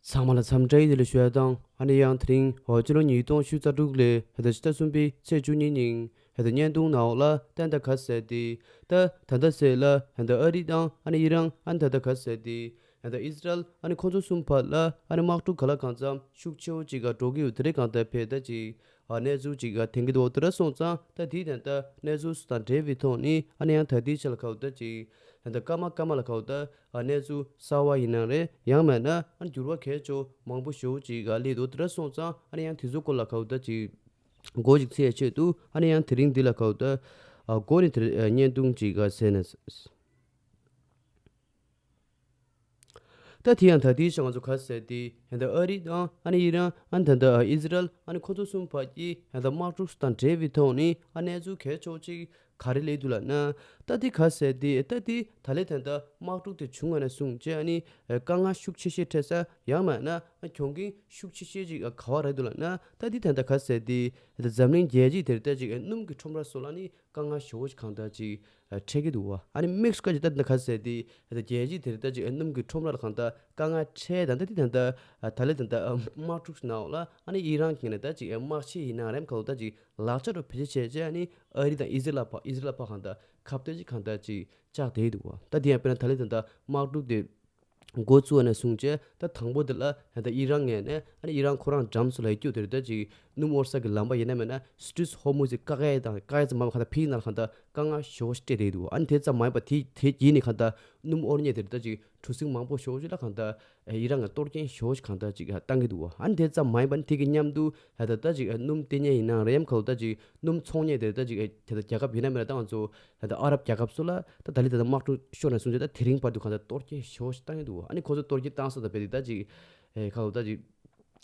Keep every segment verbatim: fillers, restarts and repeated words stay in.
ཚང་མ་ལ་འཚམས་འདྲི་ཡི་ལ་ཞུ་ཡ་དང་། ཨ་ནི་ཡང་དེ་རིང་འོ་སྤྱི་ལོ་ཉིས་སྟོང་ཉི་ཤུ་རྩ་དྲུག་ལོའི་ཧེ་ད་ཕྱི་ཟླ་གསུམ་པའི་ཚེས་བཅུ་གཉིས་ཉིན་ཧེ་ད་བརྙན་ཐུང་ནང་ལ་ཏན་ཏན་ག་ཟེར་ཏེ། ད་ད་ལྟ་ཟེར་ལ་ཧེ་ད་ཨ་རི་དང་ཨ་ནི་ཨི་རན། ཨ་ནི་ད་ལྟ་ག་ཟེར་ཏེ་ཧེ་ད་ཨི་ཟི་རལ། ཨ་ནི་ཁོང་ཚོ་གསུམ་བར་ལ་ཨ་ནི་དམག་འཁྲུག་ག་ལ་གང་འཚམ་ཤུགས་ཆེ་བོ་ཅིག་ག་འགྲོ་གི་ཡོད། དེ་རིང་གང་ལྟར་ཕེ་ད་ཅིག་ཨ་གནས་ཚུལ་ཅིག་ག་ཐོན་གྱི་འདུག་དེ་འདྲ་སོང་ཙང་ད་དེའི་ད་ལྟ་གནས་ཚུལ་དང་འབྲེལ་བའི་ཐོག་ནས་ཨ་ནི་ཡང་ད་ལྟའི་ཆ་ལ་ག་བ་ད་ཅིག་ད་ལྟ་སྐར་མ་སྐར་མ་ལ་ག་བ་ད་ཨ་གནས་ཚུལ་གསར་བ་ཡིན་ན་རེད། ཡང་མེད་ན་ཨ་འགྱུར་བ་གལ་ཆེ་མང་པོ་ཞེ་པོ་ཅིག་ག་སླེབས་འདུག་དེ་འདྲ་སོང་ཙང་ཨ་ནི་ཡང་དེ་ཚོ་སྐོར་ལ་ག་བ་ད་ཅིག་མགོ་ཅིག་ཚོས་ཆེད་དུ་ཨ་ནི་ཡང་དེ་རིང་འདི་ལ་ག་བ་ད་ཨ་མགོ་ནས་དེར་ཨ་བརྙན་ཐུང་ཅིག་ག་ཟེར་ནས། ད་དེ་ཡང་ད་དེའི་ཆ་ང་ཚོ་ག་ཟེར་ཏེ་ཧེ་ད་ཨ་རི་དང་ཨ་ནི་ཨི་རན། ཨ་ནི་ད་ལྟ་ཨི་ཟི་རལ། ཨ་ནི་ཁོ་ཚོ་གསུམ་བར་གྱི་ཧེ་ད་དམག་འཁྲུག་དང་འབྲེལ་བའི་ཐོག་ནས་ཨ་གནས་ཚུལ་གལ་ཆེ་བོ་ཅིག་ག་རེ་སླེབས་འདུག་ལབ་ན། ད་དེ་ག་ཟེར་ཏེ་ད་དེ་ད་ལོའི་ད་ལྟ་དམག་འཁྲུག་དེ་བྱུང་བ་ནས་བཟུང་བྱས་ཨ་ནི་དཀའ་ངལ་ཤུགས་ཆེ་ཤོས་འཕྲད་ས། ཡང་མེད་ན་གྱོང་གུན་ཤུགས་ཆེ་ཤོས་ཅིག་ག་བ་རེད་འདུག་ལབ་ན། ད་དེ་ད་ལྟ་ག་ཟེར་ཏེ་ད་འཛམ་གླིང་རྒྱལ་སྤྱི་དེར་ད་ཅིག་སྣུམ་གྱི་ཁྲོམ་ར་སོགས་ལ་ནི་དཀའ་ངལ་ཞེ་པོ་ཅིག་གང་ལྟར་ཅིག་འཕྲད་ཀྱི་འདུག་བ། ཨ་ནི་དམིགས་སུ་བཀར་གྱི་ད་ད་ག་ཟེར་ཏེ་ད་རྒྱལ་སྤྱི་དེར་ད་ཅིག་སྣུམ་གྱི་ཁྲོམ་ར་ལ་གང་ལྟར་དཀའ་ངལ་འཕྲད་ད་ད་དེ་ད་ལྟ་ད་ལོའི་ད་ལྟ་དམག་འཁྲུག་ནང་ལ་ཨ་ནི་ཨི་རན་གྱི་ནས་ད་ཅིག་དམག་ཆས་ཡིན་ན་རེམ་ག་ལོ་ད་ཅིག་ལག་ཆ་རུ་བེད་སྤྱོད་བྱས་བྱས་ཨ་ནི་ཨ་རི་དང་ཨི་ཟི་རལ་ཕ་ཨི་ཟི་རལ་ཕ་གང་ལྟར་ཁ་གཏད་ཅིག་གང་ལྟར་ཅིག་བཅག་བསྡད་འདུག་བ། ད་དེ་ཡང་དཔེར་ན་ད་ལོའི་ད་ལྟ་དམག་འཁྲུག་དེ་འགོ་བཙུགས་པ་ནས་བཟུང་བྱས་ད་དང་པོ་དེ་ལ་ཧེ་ད་ཨི་རན་ངོས་ནས་ཨ་ནི་ཨི་རན་ཁོ་རང་འགྲམ་སུ་ལ་ཡོད་རྒྱུ་དེ་རེད། ད་ཅིག་སྣུམ་དབོར་ས་གི་ལམ་པ་ཡིན་ན་མིན་ན་སི་ཊྲེཊ་ཧོར་མུ་ཛི་བཀག་ཡས་དང་བཀག་ཡས་ཙམ་མ་ག་ད་ཕིའི་ནང་ལ་གང་ལྟར་དཀའ་ངལ་ཞེ་པོ་ཞིག་འཕྲད་བསྡད་འདུག་ཨ་ནི་དེ་ཙམ་མ་ཡིན་པ་དེ་དེ་རྗེས་ནས་གང་ལྟར་སྣུམ་དབོར་མཁན་དེ་རེད། ད་ཅིག་གྲུ་གཟིངས་མང་པོ་ཞེ་པོ་ཞིག་ལ་གང་ལྟར་ཨི་རན་གྱི་གཏོར་སྐྱོན་ཞེ་པོ་ཞིག་གང་ལྟར་ཅིག་བཏང་གི་འདུག་ཨ་ནི་དེ་ཙམ་མ་ཡིན་པ་ནི་དེ་གི་མཉམ་དུ་ཧེ་ད་ད་ཅིག་སྣུམ་སྟེར་མཁན་ཡིན་ན་རེམ་ག་ལོ་ད་ཅིག་སྣུམ་ཚོང་མཁན་དེ་རེད། ད་ཅིག་དེ་ད་རྒྱལ་ཁབ་ཡིན་ན་མིན་ན་ད་ང་ཚོ་ད་ལྟ་ཨ་རབ་རྒྱལ་ཁབ་སོགས་ལ་ད་ད་ལོའི་ད་ལྟ་དམག་འཁྲུག་ཤོར་ནས་བཟུང་སྟེ་ད་དེ་རིང་བར་དུ་གང་ལྟར་གཏོར་སྐྱོན་ཞེ་པོ་ཞིག་བཏང་གི་འདུག་ཨ་ནི་ཁོ་ཚོ་གཏོར་སྐྱོན་བཏང་ས་ད་དཔེ་དེ་ད་ཅིག་ཨེ་ག་ལོ་ད་ཅིག་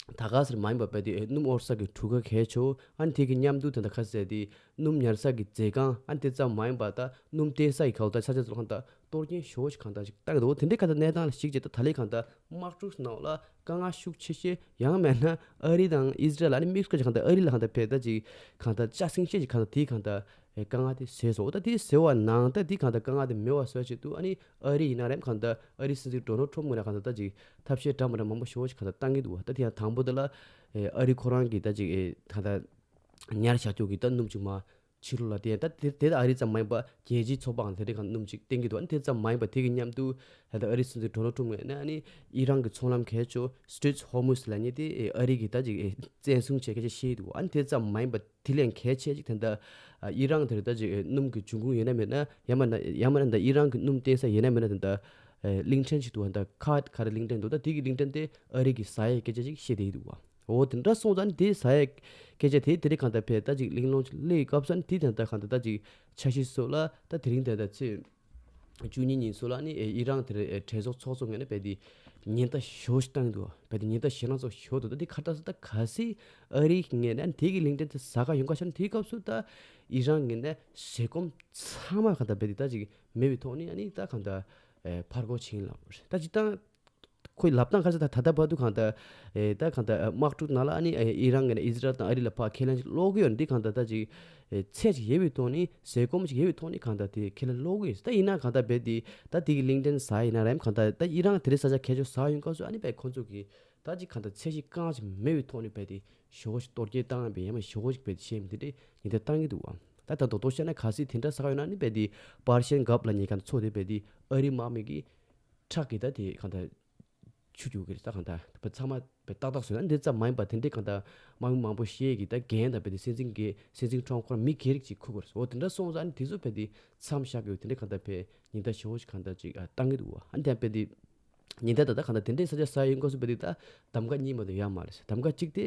ད་ག་སེར་མ་ཡིན་པ་དཔེ་དེ་ཨེ་སྣུམ་དབོར་ས་གི་གྲུ་ཁ་གལ་ཆེ། ཨ་ནི་དེ་གི་མཉམ་དུ་ད་ལྟ་ག་ཟེར་དེ་སྣུམ་ཉར་ས་གི་མཛོད་ཁང་། ཨ་ནི་དེ་ཙམ་མ་ཡིན་པ་ད་སྣུམ་སྟེར་ས་ཡི་ག་ལོ་ད་ས་ཆ་ཚོ་གང་ལྟར་གཏོར་སྐྱོན་ཞེ་པོ་ཞིག་གང་ལྟར་ཞིག་བཏང་གི་འདུག་དེ་འདྲའི་ག་ད་གནས་སྟངས་ལ་གཞིགས་བྱས་ད་ད་ལོའི་གང་ལྟར་དམག་འཁྲུག་ནང་ལ་དཀའ་ངལ་ཤུགས་ཆེ་ཤོས་ཡང་མེད་ན་ཨ་རི་དང་ཨི་ཟི་རལ། ཨ་ནི་དམིགས་བཀར་གྱི་གང་ལྟར་ཨ་རི་ལ་གང་ལྟར་ཕེ་ད་ཅིག་གང་ལྟར་ལྕགས་སྲིང་ཤེས་ཀྱི་གང་ལྟར་དེའི་གང་ལྟར་ཨེ་དཀའ་ངལ་དེ་སེལ་སོང་། ད་དེ་སེལ་བ་ནང་ད་དེ་གང་ལྟར་དཀའ་ངལ་དེ་མེད་པ་བཟོ་ཆེད་དུ་ཨ་ནི་ཨ་རི་ཡིན་ན་རེམ་གང་ལྟར་ཨ་རི་སྲིད་འཛིན་ཌོ་ནལ་ཊམ་ངོས་ནས་གང་ལྟར་ད་ཅིག་ཐབས་ཤེས་འདྲ་མི་འདྲ་མང་པོ་ཞེ་པོ་ཞིག་གང་ལྟར་བཏང་གི་འདུག་ད་དེ་ཡང་དང་པོ་དེ་ལ་ཨེ་ཨ་རི་ཁོ་རང་གིས་ད་ཅིག་ཨེ་གང་ལྟར་ཉར་བཞག་རྒྱུ་གི་ད་སྣུམ་ཅིག་མ་ཕྱི་ལོགས་ལ་བསྟན། ད་དེ་དེ་ད་ཨ་རི་ཙམ་མ་ཡིན་པ་རྒྱལ་སྤྱིའི་ཚོགས་པའང་དེ་འདྲའི་གང་སྣུམ་ཅིག་བསྟན་གྱི་འདུག་ཨ་ནི་དེ་ཙམ་མ་ཡིན་པ་དེ་གི་མཉམ་དུ་ད་ལྟ་ཨ་རི་སྲིད་འཛིན་ཌོ་ནལ་ཊམ་ངོས་ནས་ཨ་ནི་ཨི་རན་གྱི་ཚོང་ལམ་གལ་ཆེ་སི་ཊྲེཊ་ཧོར་མུ་ཛི་ལབ་མཁན་དེ་ཨ་རི་གིས་ད་ཅིག་བཙན་བཟུང་བྱས་སྐད་ཆ་བཤད་འདུག་ཨ་ནི་དེ་ཙམ་མ་ཡིན་པ་དེ་ལས་གལ་ཆེ་ཅིག་ད་ལྟ་ཨི་རན་དེར་ད་ཅིག་སྣུམ་གྱི་འབྱུང་ཁུངས་ཡོད་ན་མེད་ན་ཡང་མིན་ན་ཡང་མིན་ན་ད་ཨི་རན་གྱི་སྣུམ་བསྟེན་ས་ཡོད་ན་མེད་ན་ད་ལྟ་གླིང་ཕྲན་ཞིག་འདུག་ད་ཁ་ཁ་རེ་གླིང་ཕྲན་འདུག་ད་དེ་གི་གླིང་ཕྲན་དེ་ཨ་རི་གིས་ཟ་ཡས་སྐད་ཆ་ཅིག་བཤད་བསྡད་འདུག་འོ་དེ་འདྲ་སོང་ཙང་དེ་ཟ་ཡས་སྐད་ཆ་དེ་དེ་རིང་གང་ལྟར་ཕེ་ད་ཅིག་གླེང་སློང་ཅིག་སླེབས་སྐབས་སུ་ཨ་ནི་དེ་ད་ལྟ་གང་ལྟར་ད་ཅིག་འཆར་གཞི་སོགས་ལ་ད་དེ་རིང་ད་ལྟ་ཚེས་བཅུ་གཉིས་ཉིན་སོགས་ལ་ནི་ཨི་རན་དེར་གྲོས་ཚོགས་ཚོགས་གཙོ་ངོས་ནས་རྦད་དེ་ཉེན་བརྡ་ཞེ་པོ་ཞིག་བཏང་འདུག་རྦད་དེ་ཉེན་བརྡ་ཞེད་སྣང་ཚ་པོ་ཞེ་པོ་འདུག་ད་དེ་ཁ་ཏ་ས་ད་གལ་སྲིད་ཨ་རིའི་ངོས་ནས་དེ་གི་གླིང་ཕྲན་དེ་ཟ་ག་ཡོང་ག་ཤར་ནི་དེའི་སྐབས་སུ་ད་ཨི་རན་ངོས་ནས་བཟོད་སྒོམ་ཚང་མ་གང་ལྟར་རྦད་དེ་ད་ཅིག་མེད་པའི་ཐོག་ནས་ཨ་ནི་ད་གང་ལྟར་ཕར་རྒོལ་བྱེད་ཡིན་ལབ་པ་རེད། ད་སྤྱིར་བཏང་ཁོའི་ལབ་སྟངས་ག་ས་ད་ད་ལྟ་བར་དུ་གང་ལྟར་ཨེ་ད་གང་ལྟར་དམག་འཁྲུག་ནང་ལ་ཨ་ནི་ཨེ་ཨི་རན་ངོས་ནས་ཨི་ཟི་རལ་དང་ཨ་རི་ལ་ཕར་ཁས་ལེན་ཅིག་སློག་གི་ཡོད་རེད། འདི་གང་ལྟར་ད་ཅིག་ཨེ་ཚད་ཅིག་ཡོད་པའི་ཐོག་ནས་བཟོད་སྒོམ་ཅིག་ཡོད་པའི་ཐོག་ནས་གང་ལྟར་དེ་ཁས་ལེན་སློག་གི་ཡོད། ད་ཡིན་ན་གང་ལྟར་རྦད་དེ་ད་དེ་གི་གླིང་ཕྲན་ཟ་ཡིན་ན་རེམ་གང་ལྟར་ད་ཨི་རན་དེ་རིང་ས་ཆ་ཁྱད་ཆོས་ཟ་ཡོང་སྐབས་སུ་ཨ་ནི་རྦད་ཁོང་ཚོ་གིས་ད་ཅིག་གང་ལྟར་ཚད་གཞི་རྐང་ཅིག་མེད་པའི་ཐོག་ནས་རྦད་དེ་ཞེ་པོ་ཞིག་གཏོར་རྒོལ་བཏང་ཡོད་པའི་ཡང་མ་ཞེ་པོ་ཞིག་རྦད་དེ་བཤད་མི་དེ་འདྲའི་ཉེན་བརྡ་བཏང་གི་འདུག་བ། ད་ད་རྡོག་རྡོག་བཤད་ན་གལ་སྲིད་དེ་འདྲ་ཟ་ག་ཡོང་ན་ནི་རྦད་དེ་པར་ཤན་གྷབ་ལབ་མཁན་གང་ལྟར་ཚོགས་དེ་རྦད་དེ་ཨ་རི་དམག་མི་གི་ཁྲག་གི་ད་དེ་གང་ལྟར་ཆུ་རྒྱུག་གི་རེད། ད་གང་ལྟར་བ་ཚང་མ་བས་ཏག་ཏག་བཟོས་ན་འདི་ཙམ་མ་ཡིན་པ་དེ་འདྲའི་གང་ལྟར་དམག་མི་མང་པོ་ཤི་ཡས་ཀྱི་ད་འགན་དང་རྦད་དེ་སྲིད་འཛིན་གྱི་སྲིད་འཛིན་ཁྲོམ་ཁོ་རང་མི་སྒེར་གྱིས་འཁུར་དགོས་རེད། འོ་དེ་འདྲ་སོང་ཙང་ནི་དེ་ཚོ་རྦད་དེ་མཚམས་བཞག་དགོས། དེ་འདྲའི་གང་ལྟར་བས་ཉེན་བརྡ་ཞེ་པོ་ཞིག་གང་ལྟར་ཅིག་ཨ་བཏང་གི་འདུག་བ། ཨ་ནི་དེ་རྦད་དེ་ཉེན་བརྡ་ད་ལྟ་གང་ལྟར་དེ་འདྲའི་ས་ཆ་ཟ་ཡོང་སྐབས་སུ་རྦད་དེ་ད་གདམ་ག་གཉིས་མ་གཏོགས་ཡོད་མ་རེད། གདམ་ག་གཅིག་དེ་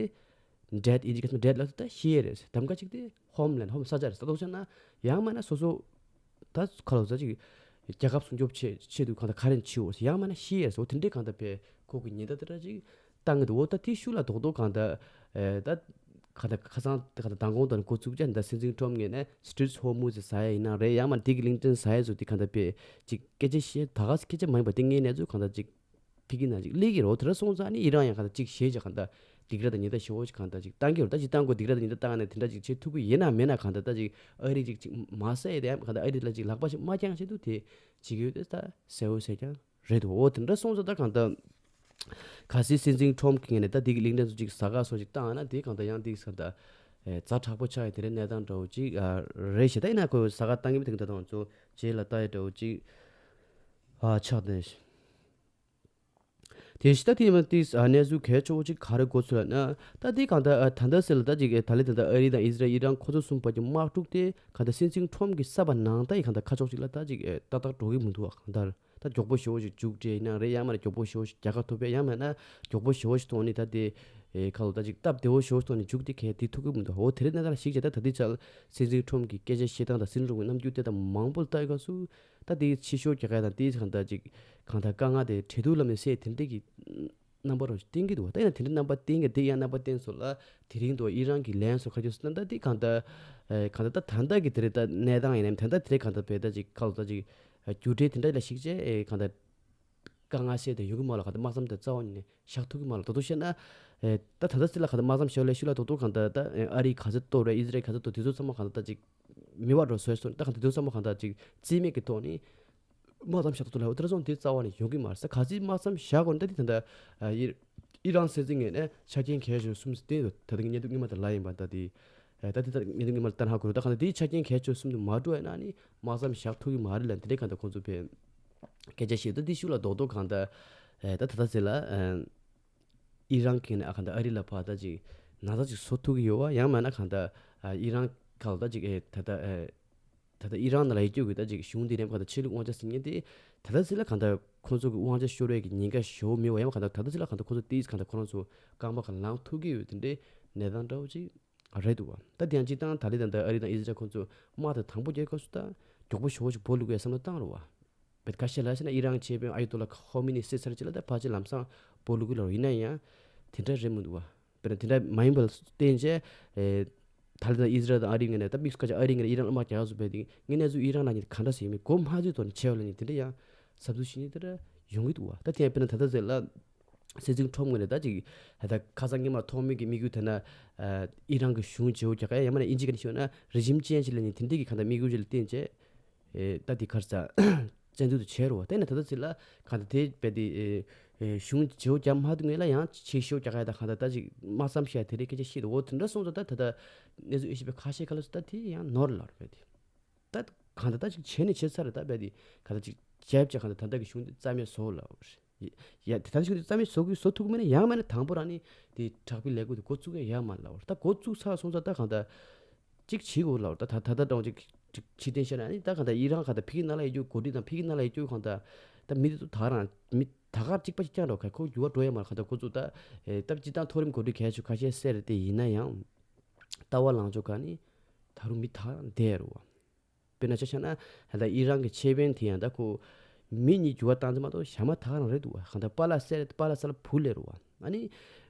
འདྲེད་ཨིན་ཇི་སྐད་ཚོ་འདྲེད་ལབ་ད་ཤི་ཡས་རེད། གདམ་ག་གཅིག་དེ་ཧོམ་ལེན་ཧོམ་ས་ཆ་རེད། ད་དོག་ཆ་ན་ཡང་མ་ན་སོ་སོ་ད་ཁ་ལོ་ས་ཅིག་རྒྱལ་ཁབ་སྲུང་སྐྱོབ་ཆེད་ཆེད་དུ་གང་ལྟར་ག་རེ་བྱེད་འོ་ཡང་མ་ན་ཤི་ཡས་སོ་དེ་འདྲའི་གང་ལྟར་བས་ཁོ་གི་ཉེན་བརྡ་དེ་འདྲ་ཅིག་བཏང་གི་འདུག་འོ་ད་དེ་ཤུགས་ལ་དོག་དོག་གང་ལྟར་ཨེ་ད་གང་ལྟར་ཁ་སང་དེ་གང་ལྟར་མདང་དགོང་དང་འགོ་བཙུགས་ཅན་ད་སྲིད་འཛིན་ཁྲོམ་ངོས་ནས་སི་ཊྲེཊ་ཧོར་མུ་ཛི་ཟ་ཡས་ཡིན་ན་རེད། ཡང་མ་ན་དེ་གི་གླིང་ཕྲན་ཟ་ཡས་སོ་དེ་གང་ལྟར་བས་ཅིག་སྐད་ཆ་བཤད་ད་ག་སེ་སྐད་ཆ་མ་ཡིན་པ་དེ་ངའི་གནས་ཚུལ་གང་ལྟར་ཅིག་ཕི་གི་ནང་ཅིག་སླེབས་ཀྱི་རེད། དེ་འདྲ་སོང་ཙང་ནི་ཨི་རན་ཡང་གང་ལྟར་ཅིག་ཞེད་ཅིག་གང་ལྟར་སྡིགས་ར་དང་ཉེན་བརྡ་ཞེ་པོ་ཅིག་གང་ལྟར་ཅིག་བཏང་གི་རེད། ད་ཅིག་བཏང་དགོས་སྡིགས་ར་དང་ཉེན་བརྡ་བཏང་ནས་དེ་འདྲ་ཅིག་བྱེད་ཐུབ་ཀྱི་ཡིན་ན་མེད་ན་གང་ལྟར་ད་ཅིག་ཨ་རི་ཅིག་ཅིག་མ་ཟེར་ཡས་དེ་ཡང་གང་ལྟར་ཨ་རི་ལ་ཅིག་ལག་པ་ཅིག་མ་བརྐྱངས་བྱེད་དུ་དེ་བྱེད་ཀྱི་ཡོད་དེ་ད་གསལ་བོ་གསལ་རྐྱང་རེད་འདུག་འོ་དེ་འདྲ་སོང་ཙང་ད་གང་ལྟར་ གལ་སྲིད་སྲིད་འཛིན་ཁྲོམ་གྱི་ངོས་ནས་ད་དེ་གི་གླིང་ཕྲན་ཚོ་ཅིག་ཟ་ཁང་སོགས་ཅིག་བཏང་ན་དེ་གང་ལྟར་ཡང་དེ་གང་ལྟར་ཨེ་ཛ་དྲག་པོ་ཆགས་ཡ་དེ་འདྲའི་གནས་སྟངས་འདྲ་བོ་ཅིག་ཨ་རེད་ཤག་ད་ཡིན་ན་ཁོ་ཟ་ཁང་བཏང་གི་མི་དེ་གང་ལྟར་དང་ཚོ་རྗེས་ལ་ལྟ་ཡ་འདྲ་བོ་ཅིག་ཨ་ཆགས་བསྡད་ཤག་དེ་ཤི་ད་དེ་མ་དེ་ཨ་གནས་ཚུལ་གལ་ཆེ་བོ་ཅིག་ག་རེ་གོ་ཚུལ་ལ་ན། ད་དེ་གང་ལྟར་ཨ་ད་ལྟ་ཟེར་ལ་ད་ཅིག་ཨེ་ད་ལེ་ད་ལྟ་ཨ་རི་དང་ཨི་ཟི་རལ་ཨི་རན་ཁོ་ཚོ་གསུམ་བར་གྱི་དམག་འཁྲུག་དེ་གང་ལྟར་སྲིད་འཛིན་ཁྲོམ་གྱི་ས་བ་ནང་ད་ཡི་གང་ལྟར་ཁ་ཕྱོགས་ཅིག་ལ་ད་ཅིག་ཨེ་ཏག་ཏག་འགྲོ་གི་མི་འདུག་བ། གང་ལྟར་ད་མགྱོགས་པོ་ཞེ་བོ་ཞིག་མཇུག་སྒྲིལ་ཡིན་ན་རེད། ཡང་མིན་ན་མགྱོགས་པོ་ཞེ་བོ་ཞིག་རྒྱལ་ཁ་ཐོབ་པས། ཡང་མིན་ན་མགྱོགས་པོ་ཞེ་བོ་ཞིག་ཐོག་ནས་ད་དེ་ཨེ་ཁ་ལོ་ད་ཅིག་སྟབས་བདེ་བོ་ཞེ་བོ་ཞིག་ཐོག་ནས་མཇུག་དེ་གས་དེ་ཐུབ་ཀྱི་མི་འདུག་འོ་དེ་རེད་ན་ད་ཞིག་བྱས་ད་ད་དེ་ཆ་སྲིད་འཛིན་ཁྲོམ་གྱི་སྐད་ཆ་བཤད་སྟངས་དང་སྲིད་འཛིན་ཁྲོམ་གྱི་རྣམ་འགྱུར་དེ་དང་མང་པོ་ལྟ་ཡི་ག་སུ། ད་དེ་ཕྱི་ཤོག་རྒྱག་ཡ་དང་དེ་གང་ལྟར་ཅིག་གང་ལྟར་དཀའ་ངལ་དེ་འཕྲད་དུས་ལ་མི་སེ་དེ་འདྲས་ཀྱི་རྣམ་པ་རང་བསྟན་གྱི་འདུག་བ། ད་ཡང་དེ་འདྲའི་རྣམ་པ་བསྟན་གྱི་འདི་ཡང་རྣམ་པ་བསྟན་སོང་ལ་དེ་རིང་དུ་ཨི་རན་གྱི་ལན་སོགས་ཁ་ཆུ་སོང་ད་དེ་གང་ལྟར་ཨེ་གང་ལྟར་ད་ད་ལྟ་གི་དེ་རེད། ད་གནས་སྟངས་ཡིན་ནམ་ད་ལྟ་དེ་རེད་གང་ལྟར་བས་ད་ཅིག་ཁ་ལོ་ད་ཅིག་རྒྱུ་འབྲས་དེ་འདྲ་ལ་ཞིག་བྱས་ཨེ་གང་ལྟར་དཀའ་ངལ་སེལ་དེ་ཡོང་གི་མ་ལ་གང་ལྟར་དམག་མཚམས་དེ་རྩ་བ་ཉིད་ནས་བཞག་ཐུབ་ཀྱི་མ་ལ་དོ་དོ་བཤད་ན་ཨེ་ད་ད་ལྟ་སྲིད་ལ་གང་ལྟར་དམག་མཚམས་བཞག་ལས་ཤུལ་ལ་དོ་དོ་གང་ལྟར་ད་ཨེ་ཨ་རི་ག་ཚོད་གཏོར་རེད། ཨི་ཟི་རལ་ག་ཚོད་གཏོར་དེ་ཚོ་ཚང་མ་གང་ལྟར་ད་ཅིག་མི་བ་འགྲོ་བཟོས་སོང་། ད་གང་ལྟར་དེ་ཚོ་ཚང་མ་གང་ལྟར་ཅིག་རྩིས་མེད་ཀྱི་ཐོག་ནས་དམག་མཚམས་བཞག་ཐུབ་ལ་འོ་དེ་ར་སོང་དེ་རྩ་བ་ནས་ཡོང་གི་མ་རེད་ས། ག་ཚོད་དམག་མཚམས་བཞག་དགོས་ན་ད་དེ་ད་ལྟ་ཨ་ཨི་ཨི་རན་སྲིད་འཛིན་ངོས་ནས་ཆ་རྐྱེན་གལ་ཆེ་གསུམ་ཟེར་བསྟན་འདུག་ད་ལྟ་གི་བརྙན་ཐུང་སྔོན་མ་དེ་ལ་ཡིན་པ་ད་དེ་ད་དེ་ད་ངས་ངས་མ་ལྟ་ཧ་གོ་རུ་ད་གང་ལྟར་དེའི་ཆ་རྐྱེན་གལ་ཆེ་གསུམ་དུ་མ་འགྲོ་བས་ན་ནི་དམག་མཚམས་བཞག་ཐུབ་ཀྱི་མ་རེད་ལ་དེ་འདྲའི་གང་ལྟར་ཁོང་ཚོ་བས་སྐད་ཆ་བཤད་ད་དེ་ཤུགས་ལ་རྡོག་རྡོག་གང་ལྟར་ད་ད་ད་ཟེར་ལ་ཨི་རན་གྱི་ནས་ཨ་གང་ལྟར་ཨ་རི་ལ་ཕར་ད་ཅིག་ན་ཚ་ཅིག་བཟོ་ཐུབ་ཀྱི་ཡོད་བ། ཡང་མིན་ན་གང་ལྟར་ཨི་རན་གང་ལྟར་ཅིག་ད་ད་ད་ལྟ་ཨི་རན་ནང་ལ་ཡོད་རྒྱུ་གི་ད་ཅིག་གཞུང་འདི་ནས་གང་ལྟར་ཆོས་ལུགས་དབང་ཆ་ཟེར་མཁན་དེ་ད་ལྟ་ཟེར་ལ་གང་ལྟར་ཁོང་ཚོ་གི་དབང་ཆ་ཤོར་བའི་གི་ཉེན་ཁ་ཞེ་པོ་མེད་བ། ཡང་མིན་གང་ལྟར་ད་ལྟ་ཟེར་ལ་གང་ལྟར་ཁོང་ཚོ་དེས་གང་ལྟར་ཁོ་རང་ཚོ་རྐང་པ་གང་ལངས་ཐུབ་ཀྱི་ཡོད་དེ་འདྲའི་གནས་སྟངས་འདྲ་བོ་ཅིག་རེད་འདུག་བ། ད་དེ་ཡང་སྤྱིར་བཏང་ད་ལི་དང་ད་ཨ་རི་དང་ཨི་ཟི་རལ་ཁོང་ཚོ་དམག་དང་དང་པོ་རྒྱག་སྐབས་སུ་ད་མགྱོགས་པོ་ཞེ་པོ་ཞིག་འབོ་ལུག་ཡ་བསམ་བློ་བཏང་རུ་བ། བེད་ཁ་ཤས་ལ་ཟེར་ན་ཨི་རན་གྱི་ཆེ་དཔོན་ཨ་ཡུ་ཏོ་ལ་ཁོ་མི་ནི་སེ་ཚར་ཅིག་ལ་ད་ཕལ་ཆེར་ལམ་སང་འབོ་ལུག་གི་ལ་རུ་ཡིན་ན་ཡང་དེ་འདྲ་རེད་མི་འདུག་བ། དཔེར་ན་དེ་འདྲ་མ་ཡིན་པ་ལ་བརྟེན་བྱས། ཨེ། ད་ལྟ་ཨི་ཟི་རལ་དང་ཨ་རིའི་ངོས་ནས་ད་དམིགས་སུ་བཀར་བྱས་ཨ་རིའི་ངོས་ནས་ཨི་རན་ལ་དམག་རྒྱག་ཡག་བཟོ་བས་དེ་ངས་གནས་ཚུལ་ཨི་རན་ལ་ཉིད་ག་འདྲ་ཟེར་ཡོད་མེད་མགོ་མ་ཚོས་ཐོག་ནས་བྱས་པ་ལ་ཉིད་དེ་འདྲ་ཡང་བསམ་ཚུལ་ཞིག་ནི་དེ་འདྲ་ཡོང་གི་འདུག་བ། ད་དེ་ཡང་དཔེར་ན་ད་ལྟ་ཟེར་ལ་སྲིད་འཛིན་ཁྲོམ་ངོས་ནས་ད་ཅིག་ད་ལྟ་ཁ་སང་སྔོན་མ་ཐོག་མེད་ཀྱི་དམིགས་ཡུལ་དེ་ན་ཨི་རན་གྱི་གཞུང་བརྗེ་པོ་རྒྱག་ག་ཡང་མིན་ན་ཨིན་ཇི་སྐད་ནས་ཤོད་ན་རི་ཇིམ་ཅེན་ཇི་ལ་ཉིད་དེ་འདྲ་གི་ག་འདྲ་དམིགས་ཡུལ་ཅིག་ལ་བརྟེན་བྱས། ཨེ། ད་འདི་གར་ས་བཙན་འཛུལ་དུ་བྱས་རོ། དེ་ནས་ད་ལྟ་ཚེ་ལ་གང་ལྟར་དེ་རྦད་དེ་ཨེ། ཨེ། གཞུང་བརྗེ་པོ་རྒྱབ་མ་ཐུབ་ངེས་ལ་ཡང་ཆེ་ཤོས་རྒྱ་གར་ད་གང་ལྟར་ད་ཅིག་དམག་མཚམས་བཤད་དེ་རེད་སྐད་ཆ་བཤད་འདུག་འོ་དེ་འདྲ་སོང་ཙང་ད་ད་ལྟ་གནས་ཚུལ་ཨེ་ཤེས་པའི་ཁ་ཤས་ཁ་ལ་སུ་ད་དེ་ཡང་ནོར་ལ་རྦད་དེ་ད་གང་ལྟར་ད་ཅིག་བྱས་ནས་བྱས་ཚར་ད་རྦད་དེ་གང་ལྟར་ཅིག་བྱས་བྱས་གང་ལྟར་ད་ལྟ་གི་གཞུང་དེ་རྩ་མེད་བཟོ་ལ་རེད། ཡ་དེ་ད་ཅིག་རྩ་མེད་བཟོ་གི་བཟོ་ཐུབ་ཀྱི་མེད་ན་ཡང་མེད་ན་དང་པོ་རང་ནི་དེ་དྲག་པོའི་ལས་འགུལ་དེ་འགོ་བཙུགས་ཡ་ཡ་མ་ལ་འོར་ད་འགོ་བཙུགས་ཚར་སོང་ཙང་ད་གང་ལྟར། གཅིག་བྱེད་དགོས་ལབ་ད་ད་ད་ད་ཀྲོང་གཅིག་གཅིག་ཕྱི་བསྟན་བཤད་ན་ནི་ད་གང་ལྟར་ཨི་རན་གང་ལྟར་ཕི་གི་ནང་ལ་ཡོད་རྒྱུ་གོ་སྒྲིག་དང་ཕི་གི་ནང་ལ་ཡོད་རྒྱུ་གང་ལྟར་ད་མི་དེ་ཚོ་ད་རང་མི་ད་གར་གཅིག་པ་གཅིག་རྐྱང་རོགས་ག་ཁོ་འགྱུར་བ་འགྲོ་ཡ་མ་རེད་གང་ལྟར་ཁོ་ཚོ་ད་ཨེ་ད་སྤྱི་བཏང་མཐོ་རིམ་གོ་སྒྲིག་གལ་ཆེ་ཁ་ཤས་གསལ་རེད་དེ་ཡིན་ན་ཡང་ལྟ་བ་ལངས་ཕྱོགས་ག་ནི་ད་རུང་མི་ད་རང་བསྡད་རོ་བ། དཔེར་ན་ཆ་བཞག་ན་ད་ལྟ་ཨི་རན་གྱི་ཆེ་དཔོན་དེ་ཡང་ད་ཁོ་མི་གཉིས་འགྱུར་བ་བཏང་ཚེ་མ་གཏོགས་ཞྭ་མ་ད་ག་རང་རེད་འདུག་བ་གང་ལྟར་པཱ་ལགས་གསལ་རེད་པཱ་ལགས་གསལ་ལ་བུ་ལས་རོ་བ་ཨ་ནི།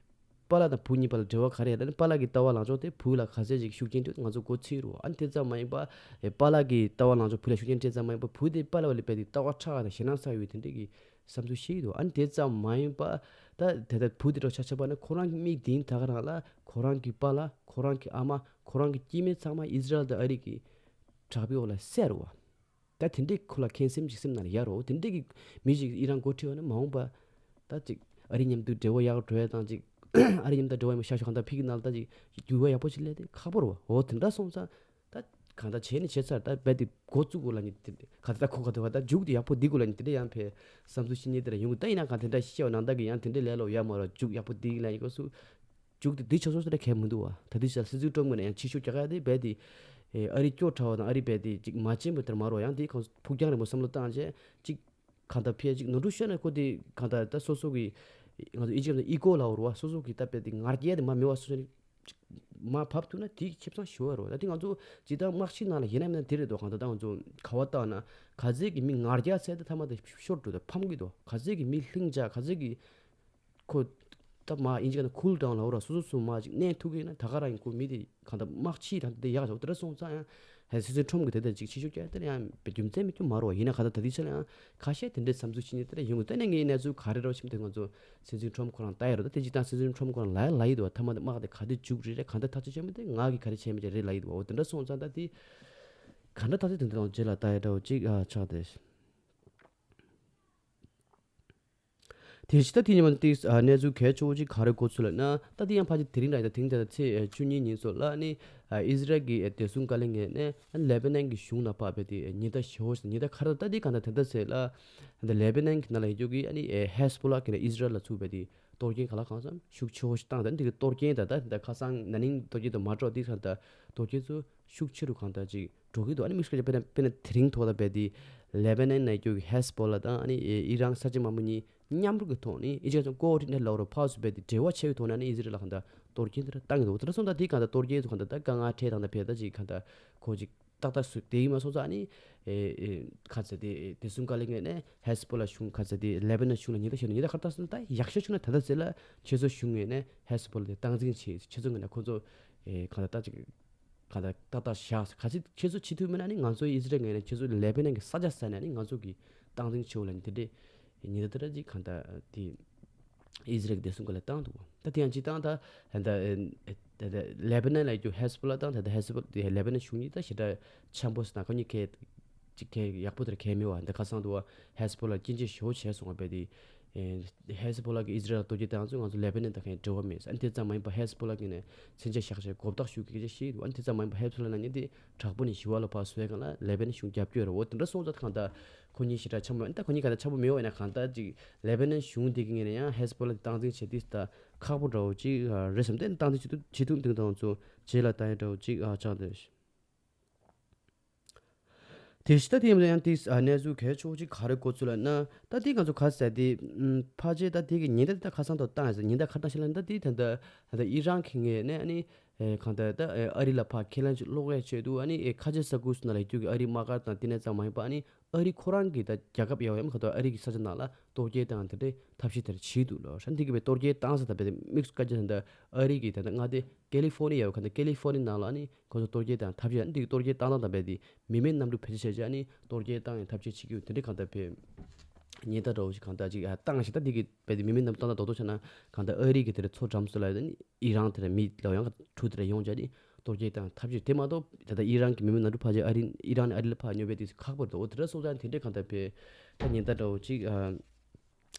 པཱ་ལགས་དང་བུ་གཉིས་བར་ལ་འབྲེལ་བ་ག་རེ་ཡོད་ད་ནི་པཱ་ལགས་ཀྱི་ལྟ་བ་ལངས་ཕྱོགས་དེ་བུ་ལ་ག་ཚད་ཅིག་ཤུགས་རྐྱེན་སྤྲད་ང་ཚོ་མགོ་ཚོས་རུ་ཨ་ནི་དེ་ཙམ་མ་ཡིན་པ། ཨེ་པཱ་ལགས་ཀྱི་ལྟ་བ་ལངས་ཕྱོགས་བུ་ལ་ཤུགས་རྐྱེན་སྤྲད་ཙམ་མ་ཡིན་པ་བུ་དེ་པཱ་ལགས་ལ་དཔེ་དེ་ལྟ་བ་ཁྲག་དང་ཞེད་སྣང་ཚ་ཡོད་དེ་འདྲས་ཀྱི་བསམ་ཚུལ་བཤད་ཀྱི་འདུག་ཨ་ནི་དེ་ཙམ་མ་ཡིན་པ། ད་དེ་ལྟར་བུ་དེ་འདྲ་ཆ་ཆ་པ་ནི་ཁོ་རང་གི་མིག་མདུན་ད་ག་རང་ལ་ཁོ་རང་གི་པཱ་ལགས་ཁོ་རང་གི་ཨ་མ་ཁོ་རང་གི་སྐྱེ་དམན་ཚང་མ་ཨི་ཟི་རལ་དང་ཨ་རི་གི་དྲག་པོའི་འོག་ལ་བསད་རུ་བ། ད་དེ་འདྲས་ཁོ་ལ་ཁེངས་སེམས་ཅིག་སེམས་ནང་ལ་ཡོད་རོ། དེ་འདྲས་ཀྱི་མི་ཞིག་ཨི་རན་འགོ་ཁྲིད་པ་ནི་མ་འོངས་པ་ད་ཅིག་ཨ་རི་མཉམ་དུ་འབྲེལ་བ་ཡག་འགྲོ་ཡ་དང་ཅིག་ཨ་རི་མཉམ་དུ་འབྲེལ་བ་ཡག་པོ་ཤར་ཤོག་གང་ལྟར་ཕི་གི་ནང་ལ་ད་ཅིག་འགྱུར་བ་ཡག་པོ་ཅིག་སླེབས་ཏེ་ཁག་པོ་རོ། འོ་དེ་འདྲ་སོང་ཙང་ད་གང་ལྟར་བྱས་ནས་བྱས་ཚར་ད་རྦད་དེ་འགོ་བཙུགས་དགོས་ལ་ནི་དེ་ག་ད་ཁོ་ག་ད་བ་ད་མཇུག་དེ་ཡག་པོ་འདི་དགོས་ལ་ནི་དེ་འདྲ་ཡང་ཕེ་བསམ་ཚུལ་ཤེས་ཉེ་དེ་ར་ཡོང་གི་ད་ཡིན་ན་གང་དེ་འདྲ་ཤེས་བ་ནང་ད་གི་ཡང་དེ་འདྲ་ལས་ལོ་ཡ་མ་རོ་མཇུག་ཡག་པོ་འདི་ལ་ཡི་གོ་སུ། མཇུག་དེ་འདི་ཆགས་སོང་ཟེར་ན་གལ་མི་འདུག་བ། ད་འདི་ཆ་སྲིད་འཛིན་ཀྲོམ་ངོས་ནས་ཡང་ཕྱི་ཤོག་རྒྱག་ཡ་དེ་རྦད་དེ། ཨ་རི་སྐྱོ་དྲགས་པ་དང་ཨ་རི་རྦད་དེ་ཅིག་མ་བྱན་པ་དེར་མ་རོ་ཡང་དེ་གང་ཕུགས་རྒྱང་རིང་པོ་བསམ་བློ་བཏང་བྱས་ཅིག་གང་ལྟར་ཕལ་ཅིག་ནོར་འཁྲུལ་ཤོར་ན་ཁོ་དེ་གང་ལྟར་ད་སོ་སོ་གི་ང་ཚོ་ཨི་ཇིབ་ནང་ཨི་གོ་ལ་འོར་བ་སོ་སོ་གི་ད་རྦད་དེ་ང་རྒྱལ་དེ་མ་མེད་བ་སོ་སོ་ནི་ཅིག་མ་བབས་ཐུབ་ན་དེ་ཁེ་བཟང་ཞུ་བ་རོ། ད་དེ་ང་ཚོ་ཇི་ལྟར་དམག་སྤྱི་ནང་ལ་ཡིན་ན་མིན་ན་དེ་རེད་དོ། གང་ལྟར་ད་ང་ཚོ་ག་བ་བཏང་ན་ག་ཚད་ཀྱི་མི་ང་རྒྱལ་ཚད་དེ་ཐ་མ་དེ་ཤོར་འགྲོ་དོ་ཕམ་གི་དོ། ག་ཚད་ཀྱི་མི་ལྷིང་འཇགས་ག་ཚད་ཀྱི་ཁོ་ད་མ་ཨིན་ཇི་ག་ན་ཁུལ་ཌའུན་ལ་འོ་ར་སོ་སོ་སོ་མ་ཅིག་གནས་ཐུབ་ཀྱི་ཡོད་ན་ད་ག་རང་ཡིན་ཁོ་མི་དེ་གང་ལྟར་དམག་ཕྱིས་དང་དེ་ཡག་ཆོག་དེ་འདྲ་སོང་ཙང་ཡང་ཧེ་སི་སི་ཁྲོམ་གི་དེ་དེ་ཅིག་ཕྱི་ཤོག་རྒྱག་དེ་ཡང་རྒྱུ་མཚན་མེད་རྒྱུ་མ་རོ། ཡིན་ན་ག་ད་ད་དེ་ཆ་ལ་ཡང་ཁ་ཤས་དེ་འདྲའི་བསམ་ཚུལ་ཕྱི་ནས་དེ་འདྲ་ཡོང་གི་ད་ནས་ངའི་གནས་ཚུལ་ག་རེ་རོ་ཕྱིན་དེ་ང་ཚོ་སི་སི་ཁྲོམ་ཁོ་རང་ལྟ་ཡ་རོ། ད་དེ་ཅིག་དང་སི་སི་ཁྲོམ་ཁོ་རང་ལ་ལ་ཡི་དོ། ཐ་མ་དེ་དམག་དེ་ག་དེ་མཇུག་རེད་རེད་གང་ལྟར་ཐག་ཆོད་ཆེན་པོ་དེ་ང་གི་ག་རེ་བྱས་མི་བྱས་རེད་ལ་ཡི་དོ། འོ་དེ་འདྲ་སོང་ཙང་ད་དེ་ག་འདྲ་ཐག་ཆོད་དེ་འདྲ་རྗེས་ལ་ལྟ་ཡ་འདྲ་བོ་ཅིག་ཨ་ཆགས་དེ། དེ་བཞིན་ད་དེ་ཉིན་མ་ཏིག་གནས་ཚུལ་གལ་ཆེ་བོ་ཅིག་ག་རེ་གོ་ཚུལ་ལབ་ན། ད་དེ་ཡང་ཕལ་ཆེར་དེ་རིང་ར་ཡིན་ད་དེང་དེ་ཚེས་བཅུ་གཉིས་ཉིན་ཚོ་ལ་ནི་ཨི་ཟི་རལ་གྱི་བདེ་སྲུང་བཀའ་བློན་ངོས་ནས་ལེ་པ་ནན་གྱི་གཞུང་ནང་ཕར་བས་དེ་ཉེན་བརྡ་ཞེ་བོ་ཞིག་ཉེན་བརྡ་ཁ་ར་ད་དེ་གང་ལྟར་དེ་འདྲ་ཟེར་ལ། ད་ལེ་པ་ནན་གྱི་ནང་ལ་ཡོད་རྒྱུ་གི་ཨ་ནི་ཧེ་སི་བྷོ་ལ་གི་ནས་ཨི་ཟི་རལ་ལ་ཚུགས་པའི་དེ་གཏོར་སྐྱོན་ག་ལ་གང་འཚམ་ཤུགས་ཆེ་བོ་ཞིག་བཏང་། ད་འདི་གི་གཏོར་སྐྱོན་ད་ད་ད་ཁ་སང་ན་ནིང་གཏོར་སྐྱོན་དུ་མ་འགྲོ་དེ་གང་ལྟར་གཏོར་སྐྱོན་ཚོ་ཤུགས་ཆེ་རུ་གང་ལྟར་ཅིག་འགྲོ་གི་འདུག་ཨ་ནི་དམིགས་བཀར་དཔེར་ན་དཔེར་ན་དེ་རིང་ཐོག་ལ་བས་དེ་ལེ་པ་ནན་ནས་རྒྱུ་གི་ཧེ་སི་བྷོ་ལ་དང་ཨ་ནི་ཨི་རན་ས་ཆ་མང་པོ་གཉིས་མཉམ་རུབ་ཀྱི་ཐོག་ནས་ཨི་ཇི་ཚོ་ཀོ་ཨོ་ཌི་ནེ་ཊི་ལབ་རོ་ཕར་ཚུར་བས་དེ་འབྲེལ་བ་བྱས་པའི་ཐོག་ནས་ཨ་ནི་ཨི་ཟི་རལ་ལ་གང་ལྟར་གཏོར་སྐྱོན་དེ་འདྲ་བཏང་གི་འདུག་དེ་འདྲ་སོང་ཙང་དེ་གང་ལྟར་གཏོར་སྐྱོན་ཚོ་གང་ལྟར་ད་དཀའ་ངལ་འཕྲད་སྟངས་དང་བས་ད་ཅིག་གང་ལྟར་ཁོ་ཅིག་ཏག་ཏག་སུ་དེ་ཡིན་མ་སོང་ཙང་ཨ་ནི་ཨེ་ཨེ་ག་ཚོད་དེ་བདེ་སྲུང་བཀའ་བློན་ངོས་ནས་ཧེ་སི་བྷོ་ལ་གཞུང་ག་ཚོད་དེ་ལེ་པ་ནན་གཞུང་ལ་ཉེན་བརྡ་ཞུས་ན་ཉེན་བརྡ་ག་རེ་བཏང་སོང་ད་ཡག་ཤོས་བྱུང་ན་ད་ལྟ་ཚེ་ལ་ཁྱེད་ཚོ་གཞུང་ངོས་ནས་ཧེ་སི་བྷོ་ལ་དེ་སྟངས་འཛིན་བྱེད་ཁྱེད་ཚོ་ངོས་ནས་ཁོ་ཚོ་ཨེ་གང་ལྟར་ད་ཅིག་གང་ལྟར་ཏག་ཏག་བཞག་ག་ཚོད་ཁྱེད་ཚོ་བྱེད་ཐུབ་མེད་ན་ནི་ང་ཚོ་ཨི་ཟི་རལ་ངོས་ནས་ཁྱེད་ཚོ་ལེ་པ་ནན་གྱི་ས་ཆ་ཟ་ནས་ནི་ང་ཚོ་གི་སྟངས་འཛིན་བྱེད་འོ་ལ་ནི་དེ་འདྲས་ཉེན་བརྡ་དེ་འདྲ་ཅིག་གང་ལྟར་དེ། ཨི་ཟི་རལ་གྱི་བདེ་སྲུང་ག་ལ་བཏང་འདུག་བ། ད་དེ་ཡང་ཅི་བཏང་ད་ད་ལེ་པ་ནན་ལ་ཡོད་རྒྱུ་ཧེ་སི་བྷོ་ལ་དང་ད་ད་ཧེ་སི་བྷོ་ལ་ལེ་པ་ནན་གཞུང་གཉིས་ད་ཞེ་དྲག་འཆམ་པོ་ཟེར་ན་ཁོ་གཉིས་ཁས་ཅིག་ཁས་ཡག་པོ་དེར་ཁས་མེད་བ། འདི་ཁ་སང་དུ་བ་ཧེ་སི་བྷོ་ལ་སྐྱོན་བརྗོད་ཞེ་བོ་བྱས་སོང་བ་བས་དེ་ཧེ་སི་བྷོ་ལ་གི་ཨི་ཟི་རལ་ལ་གཏོར་སྐྱོན་བཏང་ཚོད་ང་ཚོ་ལེ་པ་ནན་དང་ཁས་འབྲེལ་བ་མེད་ཟེར། ཨ་ནི་དེ་ཙམ་མ་ཡིན་པ་ཧེ་སི་བྷོ་ལ་གི་ནས་མཚོན་ཆ་བཞག་བྱས་དགོས་རྟགས་ཞུ་གི་སྐད་ཆ་བཤད་འདུག་ཨ་ནི་དེ་ཙམ་མ་ཡིན་པ་ཧེ་སི་བྷོ་ལ་ན་ཉིན་དེ་དྲག་པོ་ནས་ཞི་བ་ལ་ཕར་བཟོས་གང་ལ་ལེ་པ་ནན་གཞུང་རྒྱབ་སྐྱོར་རེད་འོ་དེ་འདྲ་སོང་ཙང་གང་ལྟར། ཁོ་གཉིས་ཞེ་དྲག་འཆམ་པོ་ད་ཁོ་གཉིས་ག་ད་འཆམ་པོ་མེད་འོ་ཡིན་ན་གང་ལྟར་ཅིག་ལེ་པ་ནན་གཞུང་འདི་གི་ངོས་ནས་ཡང་ཧེ་སི་བྷོ་ལ་སྟངས་འཛིན་བྱེད་དུས་ད་ཁག་པོ་འདྲ་བོ་ཅིག་རེད་བསམ་སྟེ་སྟངས་འཛིན་བྱེད་ཐུབ་བྱེད་ཐུབ་འདུག་དང་ཚོ་རྗེས་ལ་ད་ཡང་འདྲ་བོ་ཅིག་ཆགས་འདུག་དེ་ཕྱི་ད་དེ་ཡིན་ན་ཡང་དེ་གནས་ཚུལ་གལ་ཆེ་བོ་ཅིག་ག་རེ་གོ་ཚུལ་ལ་ན་ད་དེ་ང་ཚོ་ག་ཟེར་དེ་ཕལ་ཆེར་ད་དེ་གི་ཉེན་བརྡ་དེ་ད་ཁ་སང་ཐོག་བཏང་ཡ་ཟེར་ཉེན་བརྡ་ག་བཏང་ཤེས་ལ་ན་ད་དེ་ད་ད་ཨི་རན་གི་ངོས་ནས་ཨ་ནི། ཨེ་གང་ལྟར་ད་ཨེ་ཨ་རི་ལ་ཕར་ཁས་ལེན་ཅིག་སློག་ཡས་ཆེད་དུ་ཨ་ནི་ཨེ་ཁ་ཆེ་ས་ཁུལ་སུ་ན་ལ་རྒྱུ་གི་ཨ་རི་དམག་སྒར་དང་དེ་ནས་ཙམ་མ་ཡིན་པ་ཨ་ནི་ཨ་རི་ཁོ་རང་གི་ད་རྒྱལ་ཁབ་ཡོད་ཡམ་ག་ད་ཨ་རི་གི་ས་ཆ་ནང་ལ་གཏོར་སྐྱོན་དང་དེ་འདྲའི་ཐབས་ཤེས་དེ་རང་དེ་འདྲ་བྱས་འདུག་ལོ། ཧྲན་དེ་གི་བའི་གཏོར་སྐྱོན་བཏང་ས་ད་བའི་དམིགས་སུ་བཀར་རྒྱུ་ད་ད་ཨ་རི་གི་ད་ད་མངའ་སྡེ་ཀེ་ལི་ཧྥོ་ནི་ཡ་ཡོད་ག་ད་ཀེ་ལི་ཧྥོ་ནི་ནང་ལ་ཨ་ནི་ཁོ་ཚོ་གཏོར་སྐྱོན་དང་ཐབས་ཤེས་ཨ་ནི་དེ་གི་གཏོར་སྐྱོན་བཏང་སྟངས་ད་བའི་དེ་མི་མེད་གནམ་གྲུ་བེད་སྤྱོད་བྱས་རྗེས་ཨ་ནི་གཏོར་སྐྱོན་བཏང་ཡང་ཐབས་ཤེས་བྱེད་ཀྱི་ཡོད་དེ་འདྲའི་གང་ད་བའི་ཉེན་བརྡ་འདྲ་བོ་ཞིག་གང་ད་ཅིག་ཨ་བཏང་ཞིག་ད་དེ་གི་བའི་དེ་མི་མེད་གནམ་གྲུ་བཏང་ད་རྡོག་རྡོག་ཆ་ན་གང་ད་ཨ་རི་གི་དེ་འདྲ་མཚོ་འགྲམ་སུ་ལ་ཡོད་ཨ་ནི། ཨི་རན་དེ་ལ་མི་ལ་ཡང་གྲུ་དེ་ལ་ཡོང་བྱས་ནས་གཏོར་སྐྱོན་བཏང་ཐབས་ཤེས་དེ་མ་གཏོགས་ད་ལྟ་ཨི་རན་གྱི་མི་མང་ནང་དུ་ཕལ་ཆེར་ཨ་རི་ཨི་རན་ནས་ཨ་རི་ལ་ཕར་སྙོབ་པའི་དུས་སུ་ཁག་པོ་རེད་འོ་དེ་འདྲ་སོང་ཙང་དེ་འདྲའི་གང་ལྟར་བས་ད་ཉེན་བརྡ་འདྲ་བོ་ཅིག་